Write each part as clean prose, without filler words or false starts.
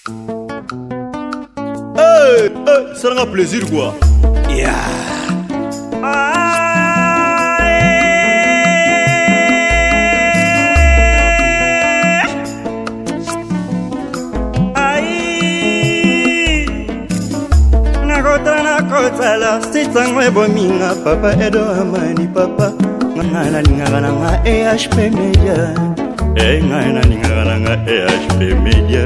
Hey, hey, salanga plaisir quoi. Yeah. Nakotala nakotala sitango ebominga papa edo amani papa nga nalingaka nanga ehp media e ngai nalingaka nanga ehp media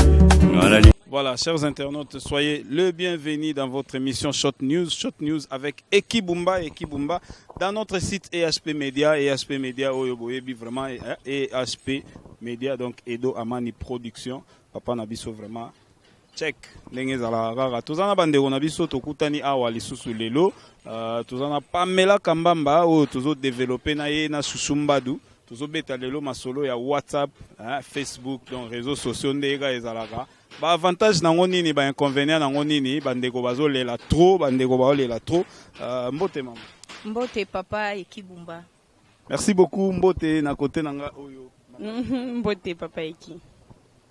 nga nalinga Voilà, chers internautes, soyez le bienvenu dans votre émission Shot News. Shot News avec Eki Bumba, Eki Bumba, dans notre site EHP Media, EHP Media, oyo boyebi vraiment, EHP Media, donc Edo Amani Production. Papa na biso vraiment, check. Ndenge ezalaka kaka. Toza na bandeko na biso tokutani awa lisusu lelo. Toza na Pamela Kambamba oyo tozo développer na ye na Susu Mbadu. Tozobeta lelo masolo ya WhatsApp, hein, Facebook, donc réseaux sociaux ndenge kaka ezalaka. Ba avantage nango nini, ba inconvénient nango nini, bandeko bazolela trop, bandeko bazolela trop. Mbote mama. Mbote papa Eki Bumba. Merci beaucoup mbote na côté nanga oyo. Mbote papa Eki.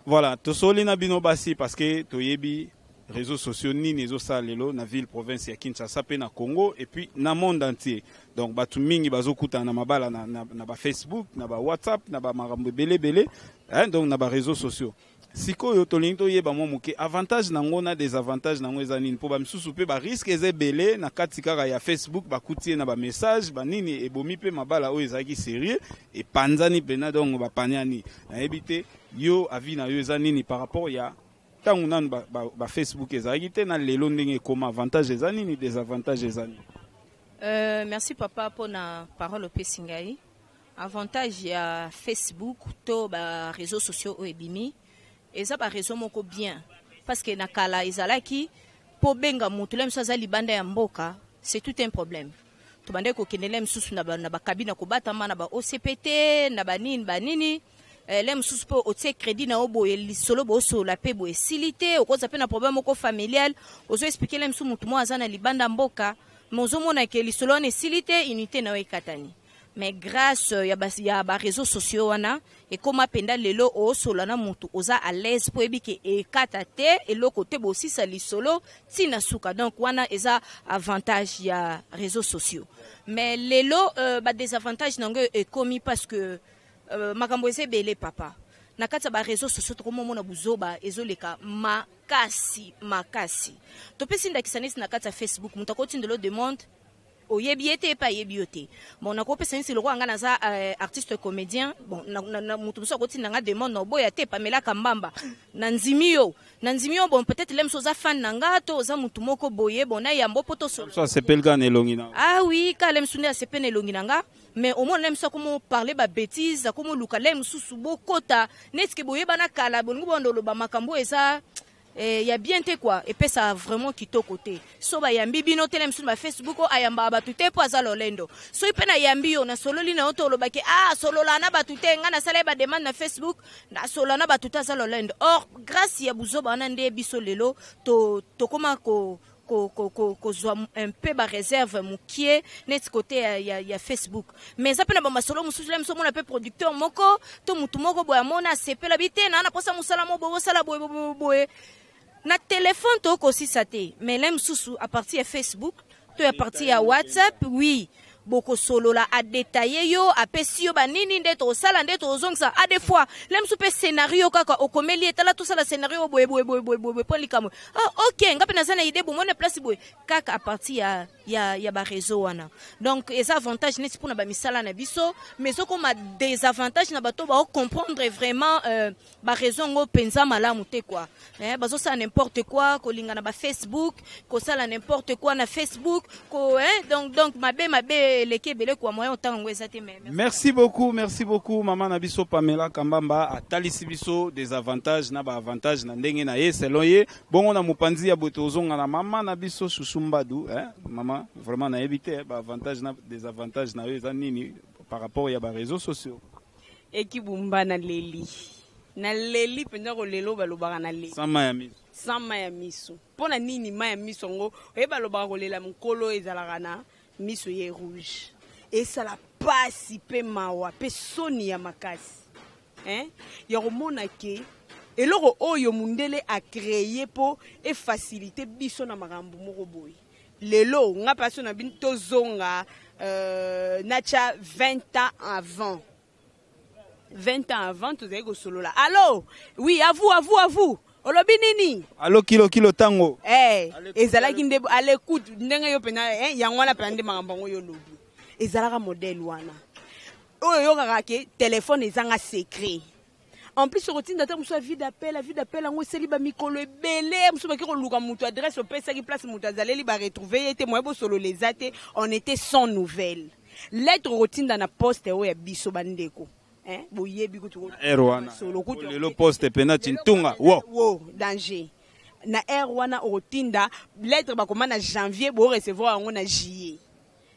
Voilà, tosoli na bino basi parce que toyebi réseaux sociaux nini ezosala lelo na ville province ya Kinshasa pe na Congo et puis na monde entier. Donc batu mingi bazokutana na mabala na ba Facebook, na ba WhatsApp, na ba makambo ebele ebele, hein, donc na ba réseaux sociaux. Sikoyo tolingi toyeba mwa moke avantage nango na désavantage nango eza nini, po ba misusu pe ba risque eza ebele na kati kaka ya Facebook, bakuti ye na ba message ba nini ebomi pe mabala oyo ezalaki sérieux epanzani pena, donc bapaniani. Nayebi te yo avis na yo eza nini par rapport ya ntango nanu ba Facebook ezalaki te na lelo ndenge ekoma, avantage eza nini, désavantage eza nini? Merci papa mpona parole opesi ngai. Avantage ya Facebook to ba réseaux sociaux oyo ebimi eza ba réseau moko bien, parce que na kala ezalaki po benga motu le mosusu aza libanda ya mboka, c'est tout un problème. Tobandaki kokende le mosusu na bakabine kobatama na ba OCPT na banini banini. Le mosusu mpo otie crédit na yo boye, lisolo bosolola mpe boye esili te, okoza mpe na problème moko familial, ozo expliquer le mosusu motu moko aza na libanda mboka, mais ozomona ke lisolo wana esili te, unité na yo ekatani. Mais grâce ya ba réseaux sociaux wana ekóma mpenza lelo osolola na motu oza à l'aise mpo oyebi ke ekata te eloko te, bosisa lisolo ntina suka. Donc wana eza avantage ya réseaux sociaux. Mais lelo ba désavantage nango ekomi parce que makambo eza ebele papa. Na kati ya ba réseaux sociaux tokomomona buzoba ezoleka makasi makasi. Topesi ndakisa neti na kati ya Facebook, moto akotindela demande, oyebi ye te epe ayebi yo te. Bon, nakopesa neti lokola nga naza artiste comédien, bon, moto mosusu akotinda nga demande na oboya te, Pamela Kambamba, na ndimi yo, na ndimi yo. Bon, peut-être le mosusu oza fan na nga to oza motu moko boye, bon, nayambo mpo tosolo. So asepeli kaka na elongi na. Ah oui, kaka le mosusu nde asepeli na elongi na nga, mais omona le mosusu akomo parler ba bêtise, akomoluka le mosusu bokota neti ke boyebana kala, bolingi bonda oloba makambo oyo eza ya bien te quoi, epesa vraiment kitoko te. So bayambi bino te, na mosusu na Facebook oyo ayambaka bato te mpo aza lolendo. Soki mpe nayambi yo, nasololi na yo te, olobaki ah, solola na bato te, ngai nasala ye bademande na Facebook, nasolola na bato te, aza lolendo. Or grâce ya buzoba wana nde biso lelo tokóma ko kozwa un peu ba réserve mokie neti côté ya Facebook. Mais eza mpe na bamasolo mosusu, la mosu omona mpe producteur moko to motu moko boye amona asepela bi te na mposa mosala mo boye, osala boye boye boye na telefone, tokosisa te. Mais le mosusu à partir ya Facebook to ya partir ya WhatsApp, oui, bokosolola, adétailler yo, apesi yo banini nde tokosala nde tozongisa. A des fois le mosusu mpe scénario kaka okomeli, etala tosala scénario boye boye boye boye boye mpo likambo, ah ok, nga mpe naza na idée bomona place boye kaka à partir ya baréseau wana. Donc eza avantage neti mpona bamisala na biso, mais ezokoma désavantage na bato baocomprendre vraiment baréseau yango mpenza malamu te quoi. Bazosala n'importe quoi, kolinga na bafacebook, kosala n'importe quoi na Facebook ko, eh, donc mabe mabe eleki ebele quoi, moyen otanga yango eza te. Mais merci beaucoup, merci beaucoup mama na biso Pamela Kambamba, atalisi biso désavantage na baavantage na ndenge na ye, selon ye. Bongo na mopanzi ya boye tozonga na mama na biso Susu Mbadu, eh? Mama, vraiment nayebi te baavantage na désavantage na yo eza nini par rapport ya baréseaux sociaux. Eki Bumba, naleli, naleli mpenza kolela oyo balobaka naleli. Sans mai ya miso. Sans mai ya miso. Mpo na nini mai ya miso yango? Oye balobaka kolela mokolo ezalaka na miso ye rouge, esala pasi mpe mawa mpe soni ya makasi, hein? Ya komona ke Eloko oyo mundele a cree po e faciliter biso na makambo moko boye. Lelo nga pe aso na bino tozonga euh, natia 20 ans avant. 20 ans avant tozali kosolola. Allo, oui, à vous, à vous, à vous. Olobi nini? Allo kilo kilo tango. Eh, ezalaki nde à l'écoute ndenge yo pena eh, yango wana pena nde makambo yango yo lobi. Ezalaka modèle wana. Oyo oyokaka ke telefone ezanga secret. En plus okotinda ata mosusu avis d'appel, avis d'appel yango esali ba mikolo ebele, mosusu bake koluka moto adresse opesaki place moto azaleli ba retrouver ye te, moyen bosolola eza te, on était sans nouvelle. Lettre okotinda na poste oyo ya biso bandeko hein, boyebi kutu heure wana solo kutu lelo poste pena tintunga wo wo danger na heure wana okotinda lettre bakoma na janvier bo recevoir yango na juillet.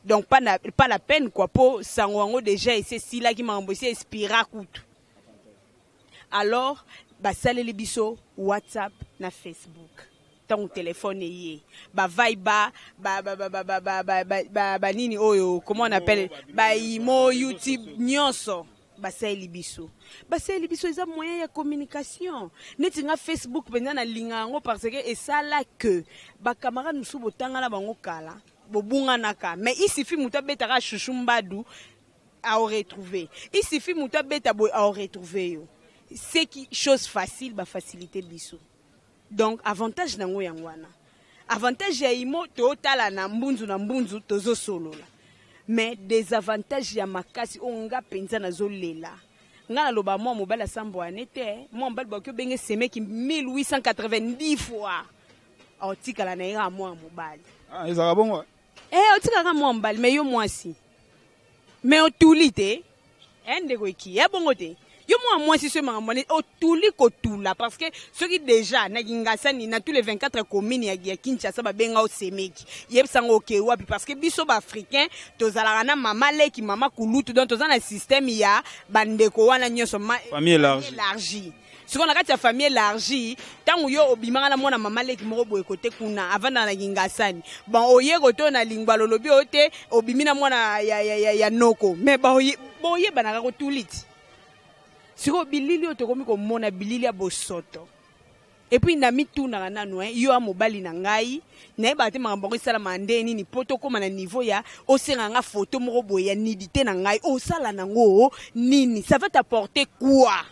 Donc pas, na, pas la peine quoi po sango yango déjà esi esilaki makambo esi expira kutu. Alors basaleli biso WhatsApp na Facebook ntango telefone eye ba Viber ba ba ba ba ba ba ba ba ba ba nini oyo comment on appelle ba Imo YouTube nyonso basaleli biso basaleli biso eza moyen ya communication neti nga Facebook mpenza nalinga yango parce que esala que bacamarade mosusu botanga na bango kala bobunganaka mais il suffit moto abetaka chouchou mbadu ao retrouver il suffit moto abeta boye ao retrouver yo ce qui chose facile ba faciliter biso donc avantage nango yango wana avantage ya imo totala na mbunzu na mbunzu tozosolola mais désavantage ya makasi oyo nga mpenza nazolela nga naloba mwa mobali asambo ane te mwa mobali bakoki obenge semeki 1890 fois aotikala na ye kaka mwana mobali. Ah, ezalaka bongo? Eh, otikala kaka mwana mobali, mais yo mwasi. Mais otuli te. Eh, ndeko eki, ya bongo te. Yo mwana mwasi soki makambo wana otuli kotula parce que soki déjà na Kingasani na tous les 24 communes ya, ya Kinshasa babenga osemeki. Yebisa ngo oke wapi parce que biso ba africains tozalaka na mama leki, mama kulutu donc toza na système ya bandeko wana nyonso ma, famille élargie. Élargie. Sikoyo na kati ya famille elargie, tango yo obimaka na mwana mama leki moko boye kote kuna avandaka na Kingasani, bon oye kote oyo na Lingwala olobi oyo te obimi na mwana ya, ya, ya, ya noko mais boyebanaka kotuli ti. Sikoyo bilili oyo tokomi komona bilili ya bosoto. Et puis na mitunaka nanu hein, yo a mobali na ngai nayebaka te makambo yango esalamaka ndenge nini po tokóma na niveau ya osenga nga photo moko boye ya nudité na ngai osala nango nini, ça va t'apporter quoi?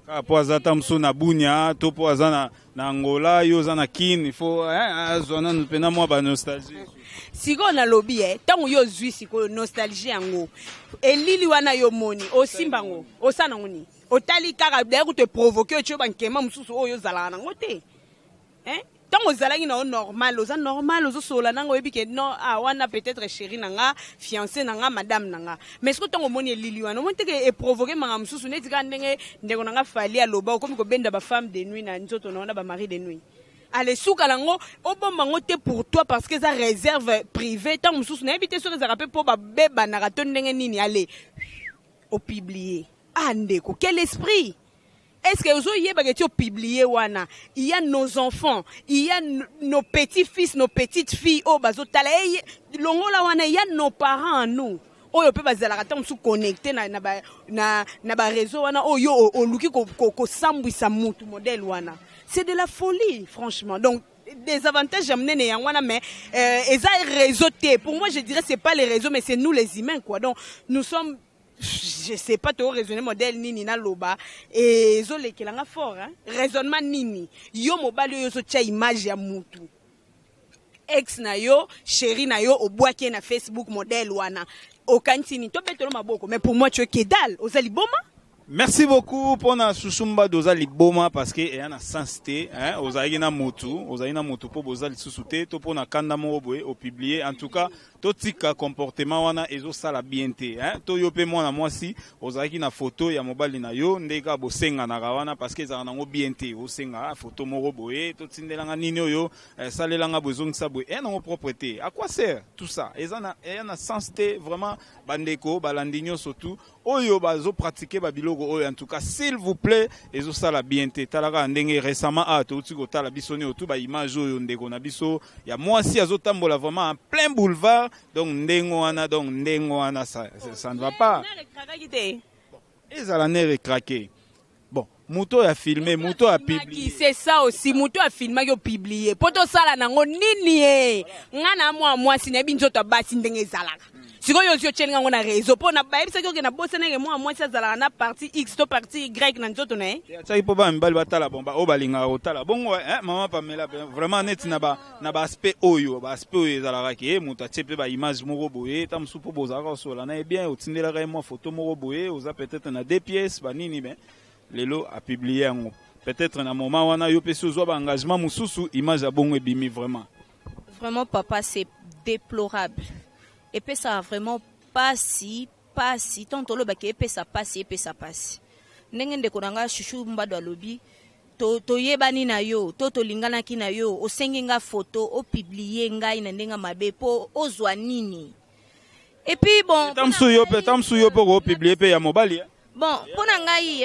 Kaka mpo aza ata mosusu na Bunia to mpo aza na, na Angola, yo oza na Kin, il faut azwa nanu mpena mwa ba nostalgie. Sikoyo nalobi eh, ntango yo ozwi sikoyo nostalgie yango elili wana yo moni osimba yango osala nango nini? Otali kaka d'ailleurs kutu eprovoke otie bankema mosusu oyo ozalaka nango te hein? Ntango ozalaki na yo normal, oza normal, ozosolola nanga oyebi ke non, ah, wana peut-être chéri na nga, fiancé na nga, madame na nga. Mais soki ntango omoni elili wana omoni te ke eprovoke makambo mosusu neti kaka ndenge ndeko na nga Fally aloba okomi kobenda ba femme de nuit na nzoto na yo na ba mari de nuit. Ale suka nango obomba yango te pour toi parce que eza réserve privée. Ntango mosusu nayebi te soki ezalaka mpe mpo babebanaka to ndenge nini, ale opublie. Ah ndeko, quel esprit! Est-ce que ozoyeba ke ti opublie wana, il y a nos enfants, il y a nos petits-fils, nos petites filles oyo bazotala, eye longola wana, il y a nos parents en nous oyo mpe bazalaka ntango mosusu connecté na, na, ba, na, na ba réseau wana oyo oluki kosambwisa mutu modèle wana. C'est de la folie franchement. Donc désavantage ya monene yango wana, mais eza réseau te. Pour moi je dirais c'est pas les réseaux mais c'est nous les humains quoi. Donc nous sommes, je sais pas to raisonner modèle nini na loba ezolekela nga fort hein? Raisonnement nini yo mobali oyo ozotia image ya mutu ex na yo, chéri na yo, obwaki ye na Facebook modèle wana, okanisi nini? Tobetelo maboko, mais pour moi tu es kedal, oza liboma. Merci beaucoup mpona Susumba doza liboma parce que eya na sens te hein, ozalaki na mutu, ozali na mutu mpo boza lisusu te to mpona kanda moko boye opublie. En tout cas totika comportement wana, ezosala bien te hein. To yo mpe mwana mwasi ozalaki na photo ya mobali na yo nde kaka bosenganaka wana parce que ezalaka nango bien te. Osenga photo moko boye, totindelanga nini oyo salelanga boye, ezongisa boye, eya nango propre te. À quoi sert tout ça? Eza na, eya na sens te vraiment. Bandeko balandi nyonso tu oyo bazopratiquer babiloko oyo, en tout cas s'il vous plaît, ezosala bien te. Tala kaka ndenge récemment awa touti kotala biso nio tu baimage oyo ndeko na biso ya mwasi azotambola vraiment en plein boulevard. Donc ndenge wana, donc ndenge wana ça, ça ne va pas. Ekrakaki te. Ezala nerf ecraqué, bon. Moto oyo afilme, moto oyo apublie. C'est ça aussi, moto afilmaki, opublie mpo tosala nango nini? Ye nga na mwa mwasi, nayebi nzoto ya basi ndenge ezalaka. Sikoyo ozwi, otyelinga yango na réseau mpo na bayebisaki oke nabosaneke mwa mwasi azalaka na partie X to partie Y na nzoto na ye. Atiaki mpo bana mibali batala. Bon, oyo balingaka kotala bongo, mama Pamela, vraiment neti na baaspect oyo, baaspect oyo ezalaka ke moto atie mpe baimage moko boye, ta mosusu mpo bozalaka kosola na ye bien, otindelaka ye mwa photo moko boye, oza peut-être na deux pièces, banini, mais lelo apublie yango. Peut-être na moment wana yo mpe si ozwa baengagement mosusu, image ya bongo ebimi vraiment. Vraiment papa, c'est déplorable, epesaka vraiment pasi, pasi. Ntango tolobaki epesa pasi, epesa pasi ndenge ndeko na nga Shushu Mbado alobi: toyebani na yo to tolinganaki na yo, osengi nga photo, opublie ngai na ndenge mabe mpo ozwa nini? Et puis bon, ta mosusu yo mpe, ta mosusu yo mpe okopublie mpe ya mobali. Bon, mpo na ngai,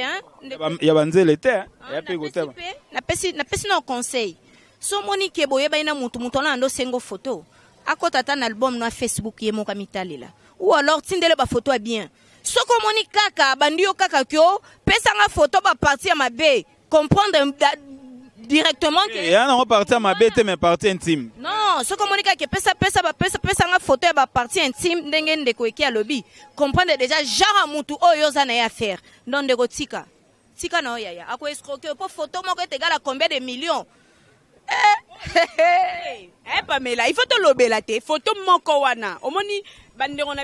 ya banzele te, ya mpe kotema. Napesi na conseil: so omoni ke boyebani na mutu, mutu wana ando osengo photo, akɔta ata na album na Facebook ye moko amitalela, ou alors tindele bafoto ya bien. Soki omoni kaka bandi yo kaka ke opesanga photo bapartie ya mabe, comprendre directement ke eya nango partie ya mabe te, mais partie intime. Non, soki omoni kaka epesa pesa bapesa pesanga photo ya bapartie intime, ndenge ndeko eki alobi, comprendre déjà genre ya mutu oyo oza na ye affaire. Donc ndeko, tika, tika na oyo yaya akoescroquer, mpo photo moko ete egala combien de millions? Eh, Pamela, il faut tolobela te photo moko wana. Omoni bandeko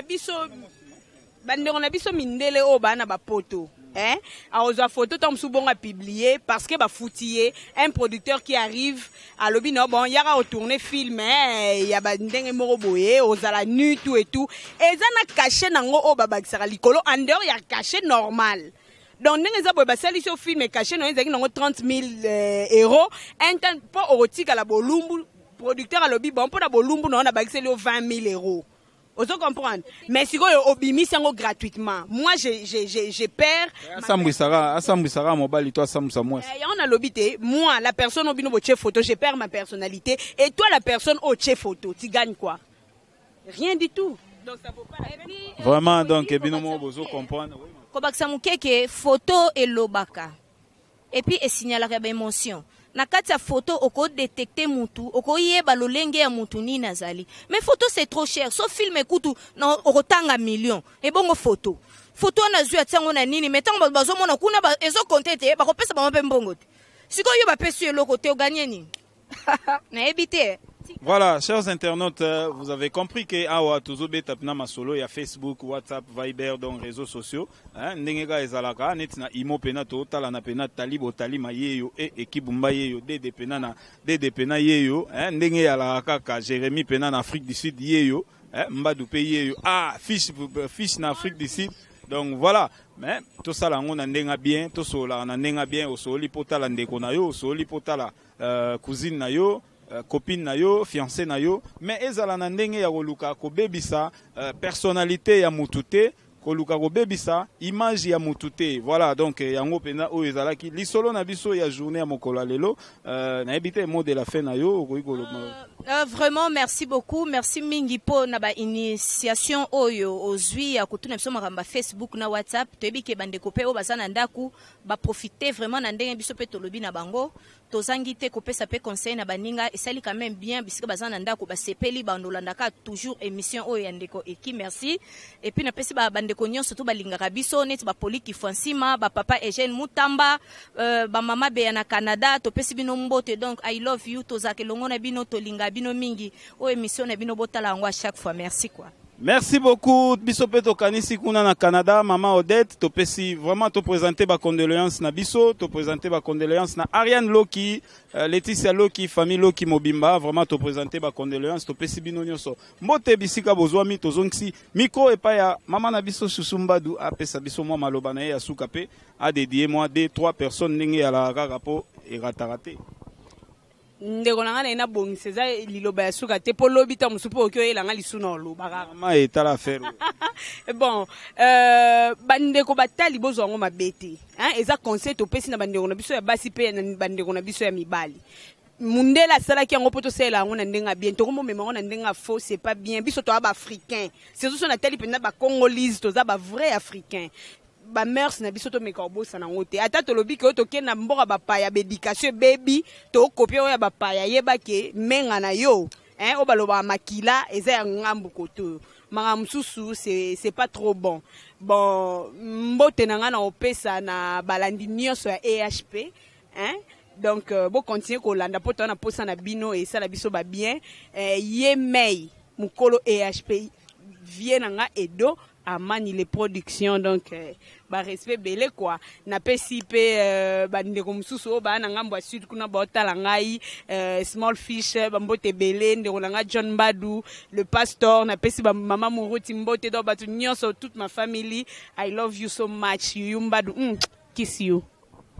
na biso mindele oyo baa na bapoto, eh? Akozwa photo ntango mosusu bongo apublie parce que bafuti ye. Un producteur qui arrive alobi: "No, bon, yaka otourne film, eh, ya bandenge moko boye, ozala nu, tout et tout." Eza na cachet nango oyo babakisaka likolo en dehors ya cachet normal. Donc ndenge eza boye, basalisi yo film, cachet na yo ezalaki nango 30 000 euros. Un temps mpo okotikala bolumbu, producteur alobi: "Bon, mpo na bolumbu na yo, nabakiseli yo 20 000 euros." Ozo comprendre? Mais sikoyo obimisi yango gratuitement. Moi, je perds. Asambwisaka mobali to asambwisa mwasi. Yango nalobi te. Moi, la personne oyo bino botie photo, je perds ma personnalité, et toi, la personne oyo tie photo, tu gagnes quoi? Rien du tout. Donc ça vaut pas la peine. Vraiment, donc bino moko bozo comprendre. Kobakisa moke ke photo elobaka et puis esignalaka baémotion na kati ya photo. Okodétecte mutu, okoyeba lolenge ya mutu nini azali. Mais photo, c'est trop cher. So film ekutu na okotanga million, ebongo photo? Photo wana azwi, atia yango na nini? Mais ntango bato bazomona kuna, ezokonte te, bakopesa bango mpe mbongo te. Sikoyo yo bapesi yo eloko te, oganye nini? Nayebi te. Voilà, chers internautes, vous avez compris que awa tozobeta na masolo ya Facebook, WhatsApp, Viber, donc réseaux sociaux, hein, ndenge ka ezalaka neti na imo pena totala na pena tali botalima yeyo e ekibumba yeyo dede pena na dede pena yeyo, hein, ndenge ezalaka kaka Jérémy pena na Afrique du Sud yeyo, hein, Mbadu pe yeyo, ah, fiche fiche na Afrique du Sud. Donc voilà, mais tosala yango na ndenge bien, tosololaka na ndenge bien. Osololi mpo tala ndeko na yo, osololi mpo tala cousine na yo, copine na yo, fiancé na yo, mais ezala na ndenge ya koluka kobebisa personnalité ya mutu te, koluka kobebisa image ya mutu te. Voilà, donc yango mpenza oyo ezalaki lisolo na biso ya journée ya mokolo ya lelo. Nayebi te, mot de la fin na yo, okoki koloba. Vraiment merci beaucoup, merci mingi mpo na bainitiation oyo ozwi ya kotuna biso makambo ya Facebook na WhatsApp. Toyebi ke bandeko mpe oyo baza na ndako baprofite vraiment na ndenge biso mpe tolobi na bango. Tozangi te kopesa mpe conseil na baninga, esali quand même bien. Bisika baza na ndako basepeli, bandolandaka toujours émission oyo ya ndeko eki. Merci. Et puis napesi bandeko nyonso to balingaka biso neti bapoliki Francima, bapapa Eugène Mutamba, bamama Beya na Canada, topesi bino mbote. Donc I love you, tozalaka elongo na bino, tolinga bino mingi. Oyo émission na bino, botala yango à chaque fois. Merci quoi. Merci beaucoup. Biso mpe tokanisi kuna na Canada mama Odette, topesi vraiment, toprésente bacondoléance na biso, toprésente bacondoléance na Ariane Loki, Laetitia Loki, famille Loki mobimba. Vraiment toprésente bacondoléance, topesi bino nyonso mbote bisika bozwami. Tozongisi micro epai ya mama na biso Susu Mbadu, apesa biso mwa maloba na ye ya suka mpe adédie mwa deux trois personnes, ndenge ezalaka kaka mpo erataka te. Ndeko na ngai, na ye nabongisa, eza liloba ya suka te, mpo lobi ta mosusu mpo oki oyelanga lisu na oloba kaka. Mama, etala affaire. Bon, bandeko batali, bozwa yango mabe te, hein? Eza conseil topesi na bandeko na biso ya basi mpe na bandeko na biso ya mibali. Mundele asalaki yango mpo tosalela yango na ndenge ya bien. Tokomomema yango na ndenge ya faux, c'est pas bien. Biso toza baafricain, surtout so natali mpenza bacongolise, toza bavrai africain. Bamœurs na biso, tomeka kobosana yango te. Ata tolobi ke oyo tokende na mboka bapaya, baéducation ebebi, tokopia oyo ya bapaya. Yeba ke menga na yo, hein, oyo balobaka makila eza ya ngambu kote oyo. Makambo mosusu, c'est pas trop bon. Bon, mbote na ngai na opesa na balandi nyonso ya EHP, hein? Donc bocontinue kolanda mpo toza na posa na bino, esala biso babien. Ye mei mokolo EHP, vie na nga Edo Amani les productions. Donc barespect ebele quoi. Napesi mpe bandeko mosusu oyo baa na ngambo ya sud kuna, baotala ngai, Small Fish, bambote ebele. Ndeko na ngai John Mbadu le pasteur, napesi bamama Moruti mbote. Donc bato nyonso, toute ma family, I love you so much. Yuyu Mbadu, kiss you.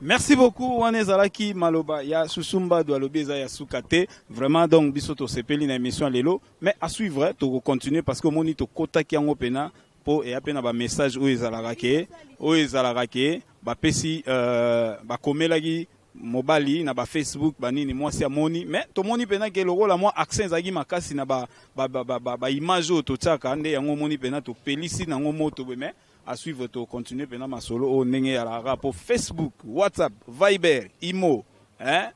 Merci beaucoup. Wana ezalaki maloba ya Susu Mbadu. Alobi eza ya suka te, vraiment. Donc biso tosepeli na émission ya lelo, mais à suivre, tokocontinue, parce que omoni tokotaki yango mpena mpo eya mpe na bamessage oyo ezalaka ke, oyo ezalaka ke bapesi, bakomelaki mobali na bafacebook banini, mwasi amoni. Mais tomoni mpena ke lokola mwa accent ezalaki makasi na baimage ba oyo totiaka nde yango, omoni mpena topelisi nango moto boye. Mais à suivre, tocontinue mpena masolo oyo ndenge ezalaka, mpo Facebook, WhatsApp, Viber, Imo, hein?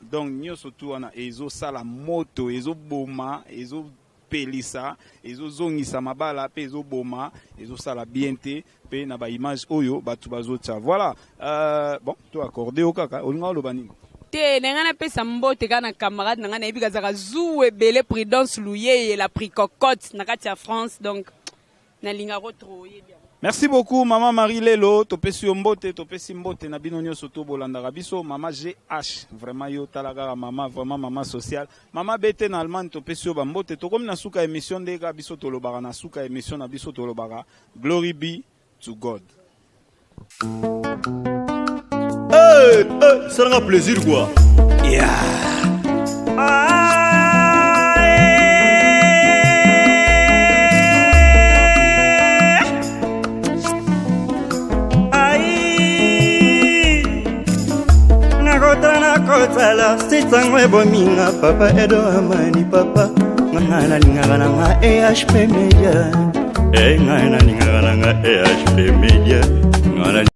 Donc nyonso tu wana ezosala moto, ezoboma, ezopelisa, ezozongisa mabala mpe ezoboma, ezosala bien te mpe na baimage oyo bato bazotia. Voilà. Bon, to accorde yo kaka, olinga oloba nini? Te, na ngai napesa mbote kaka na camarade na ngai, nayebi kazalaka zuwa ebele, Prudence Luyeye, la Pricocote na kati ya France. Donc nalingako trop, oyebi yango. Merci beaucoup, mama Marie. Lelo topesi yo mbote, topesi mbote na bino nyonso to bolandaka biso. Mama GH, vraiment yo tala kaka mama, vraiment mama sociale, mama BT na Allemagne, topesi yo bambote. Tokomi na suka émission. Nde kaka biso tolobaka na suka émission na biso, tolobaka glory be to God. Hey, hey, salanga plaisir quoi. Yeah. Ai, nakotala, nakotala sitango ebominga papa Edo Amani papa. Ngai nalingaka na nga EHP Media. E ngai nalingaka na nga EHP Media. Ngai.